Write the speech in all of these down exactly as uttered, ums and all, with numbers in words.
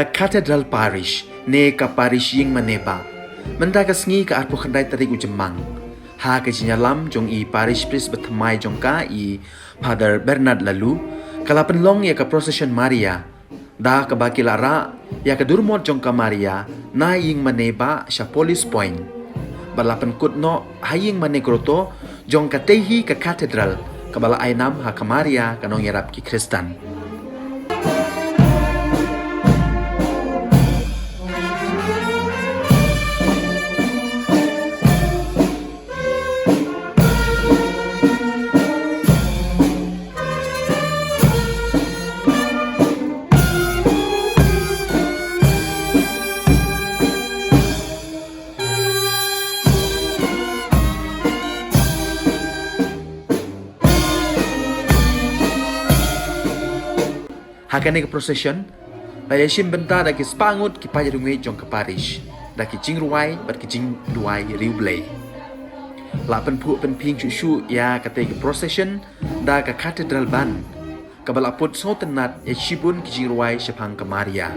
Cathedral Parish, ne ka Parish Ïingmane Bah. Mynta ka sngi ka arphew khyndai tarik u Jymmang, ha ka jingïalam jong i Parish Priest bathymmai jong ka, i Father Bernard Laloo, ka la pynlong ïa ka procession Maria, da kaba ki la rah ïa ka durmot jong ka Maria na Ïingmane Bah sha Police Point. Bad la pynkut noh ha Ïingmane Grotto jong katei hi ka Cathedral, kaba la ai nam ha ka Maria ka nongïarap ki Khristan. Ha kane ka procession la ïashim bynta da ki spah ngut ki paid riewngeit jong ka parish, da ki jingrwai bad ki jingduwai riewblei. La pynphuh pynphieng shuh shuh ïa katei ka procession da ka Cathedral Band, kaba la put sngewtynnat ïa shibun ki jingrwai shaphang ka Maria.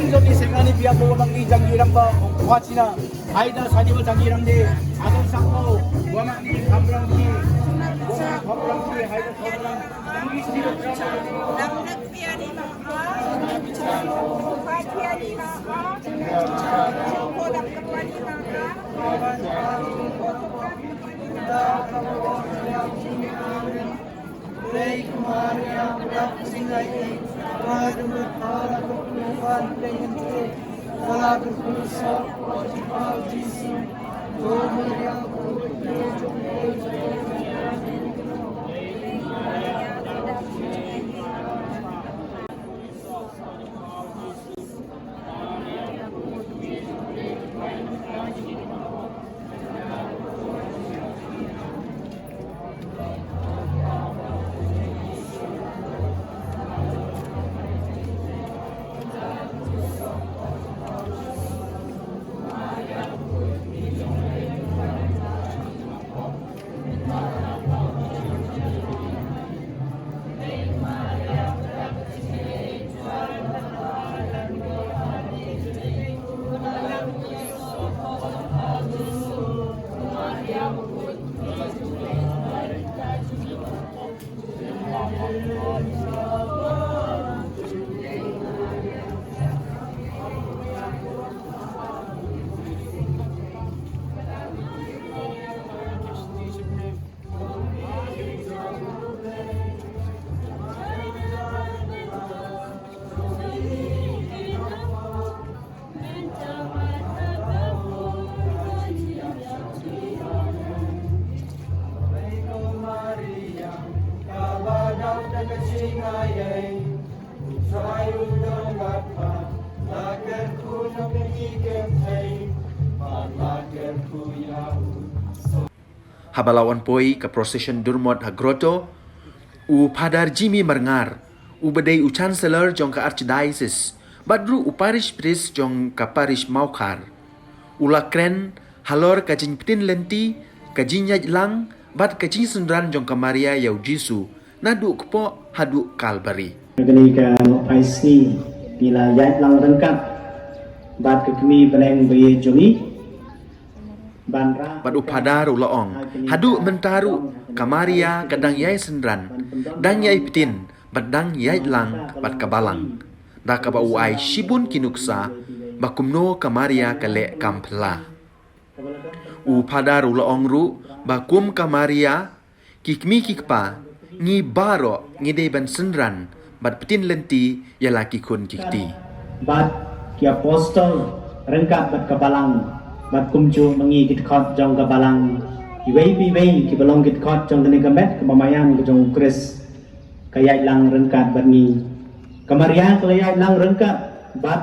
Jong ki sengani pia ko bang ki jang ki ram ba wa China. Haida sadi ba jang ki ram de. Adon sako wa ma ni khamrang ki. Wa ma khamrang ki haida khamrang. Jang ki sidi ba jang ki ram. Haba la wan poi ka procession durmot ha grotto, u Phadar Jimmy Marngar, u ba dei u Chancellor jong ka Archdiocese, bad ruh u Parish Priest jong ka Parish Mawkhar, u la kren halor ka jingpyntip lynti, ka jingïaid lang, bad ka jingsynran jong ka Maria ïa u Jisu, naduh kpoh haduh Kalbari. Kane ka nohphai sngi, ngi la ïaid lang ryngkat bad ka kmie bneng ba ïeit jong ngi. Ban rah Bad u Phadar u la ong, haduh mynta ruh ka Maria ka dang ïai synran, dang ïai pyntin, bad dang ïaid lang bad ka balang. Da kaba u ai shibun ki nuksa ba kumno ka Maria ka leh kam phylla. U Phadar u la ong ruh ba kum ka Maria, ki kmie ki kpa, ngi baroh ngi dei ban synran bad pyntin lynti ïa la ki khun ki kti. Bad ki apostol ryngkat bad ka balang, bad kumjuh ma ngi ki dkhot jong ka balang, iwei pa iwei kiba long ki dkhot jong kane ka met kaba maïan ka jong u Khrist, ka ïaid lang ryngkat bad ngi. Ka Maria ka la ïaid lang ryngkat bad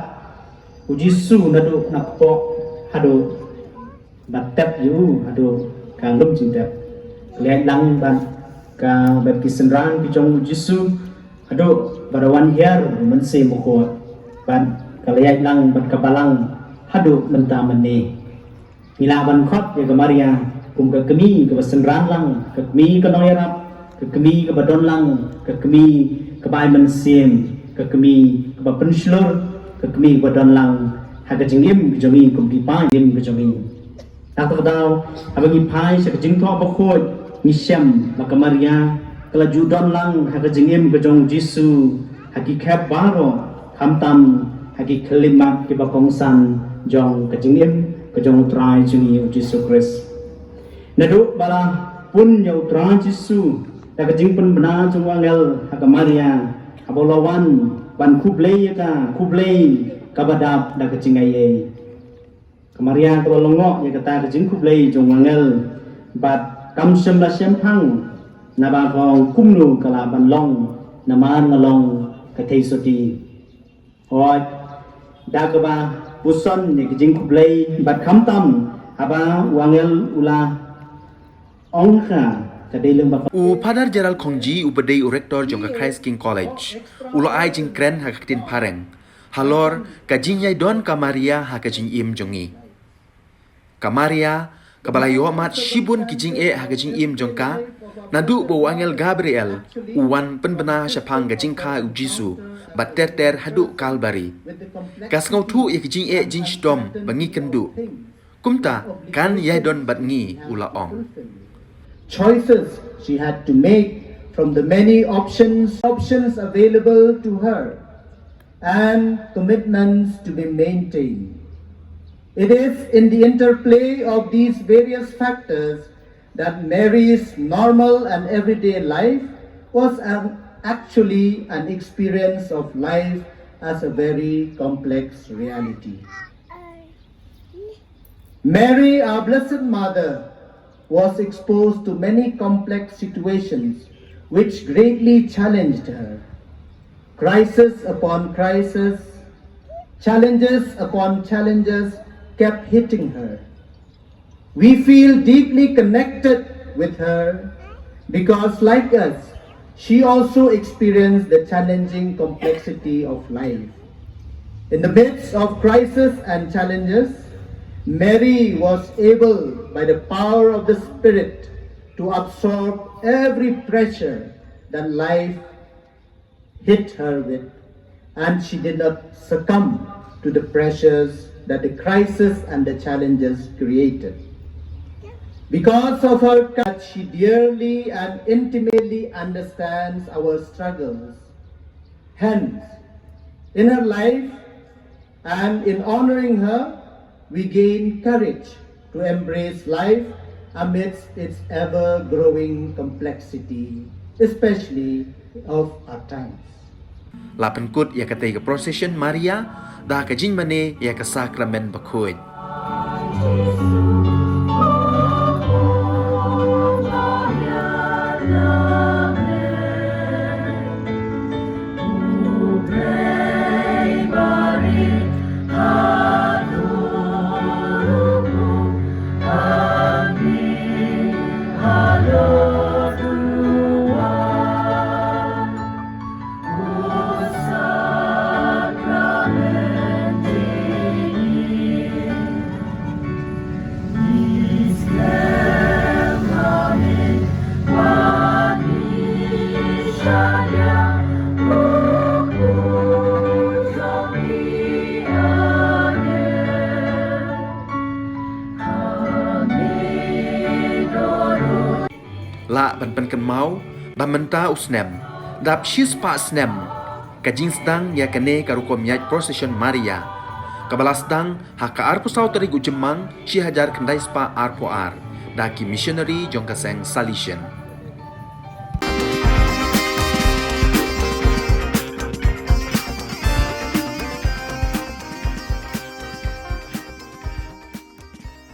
u Jisu naduh na kpoh haduh ba tep ïa u haduh ka lum jingtep. Ka la ïaid lang bad ka, bad ki synran ki jong u Jisu haduh ba da wan hiar u Mynsiem Bakhuid, bad ka la ïaid lang bad ka balang haduh mynta mynne. Ngi lah ban khot ïa ka Maria kum ka kmie kaba synran lang, ka kmie ka nongïarap, ka kmie kaba don lang, ka kmie kaba ai mynsiem, ka kmie kaba pynshlur, ka kmie kaba don lang ha ka jingim ka jong ngi kum ki paid, jingim ka jong ngi. Na kata ka daw, haba ngi phai sha ka Jingthoh Bakhuid, ngi shem ba ka Maria ka la ju don lang ha ka jingim ka jong u Jisu ha ki khep baroh, khamtam ha ki khyllipmat kiba kongsan jong ka jingim ka jong u Trai jong ngi u Jisu Khrist. Naduh ba la pun ïa u Trai Jisu da ka jingpynbna jong u angel ha ka Maria, haba u la wan ban khublei ïa ka, khublei kaba dap da ka jingaiei. Ka Maria ka la lyngngoh ïa kata ka jingkhublei jong u angel, bad kam shym la shem phang, naba ka ong kumno ka lah ban long, namar nga long ka theisotti. Hooid, da kaba puson ïa ka jingkhublei bad khamtam haba u angel u la ong ha ka, ka dei lem ba ka. U Phadar Gerald Khongji, u ba dei u rector jong ka Christ King College, u la ai jingkren ha ka ktien phareng halor ka jingïaidon ka Maria ha ka jingim jong ngi. Ka Maria kaba la ïohmad shibun ki jingeh ha ka jingim jong ka, Naduh ba u angel Gabriel u wan pynbna shaphang ka jingkha u Jisu bad ter ter haduh Kalbari, ka sngewthuh ïa ka jingeh jingshitom ba ngi kynduh. Kumta kan ïai don bad ngi, u la ong. Choices she had to make from the many options options available to her and commitments to be maintained. It is in the interplay of these various factors that Mary's normal and everyday life was an, actually an experience of life as a very complex reality. Mary, our Blessed Mother, was exposed to many complex situations which greatly challenged her. Crisis upon crisis, challenges upon challenges kept hitting her. We feel deeply connected with her because, like us, she also experienced the challenging complexity of life. In the midst of crisis and challenges, Mary was able, by the power of the Spirit, to absorb every pressure that life hit her with, and she did not succumb to the pressures that the crisis and the challenges created. Because of her, that she dearly and intimately understands our struggles. Hence, in her life and in honoring her, we gain courage to embrace life amidst its ever growing complexity, especially of our times. La pynkut ïa katei ka procession Maria da ka jingmane ïa ka sakramen bakhuid. Lah ban pynkynmaw ba mynta u snem dap shispah snem ka jingsdang ïa kane ka rukom ïaid procession Maria, kaba la sdang ha ka arphew saw tarik u Jymmang shi hajar khyndai spah arphew ar da ki missionary jong ka seng Salesian.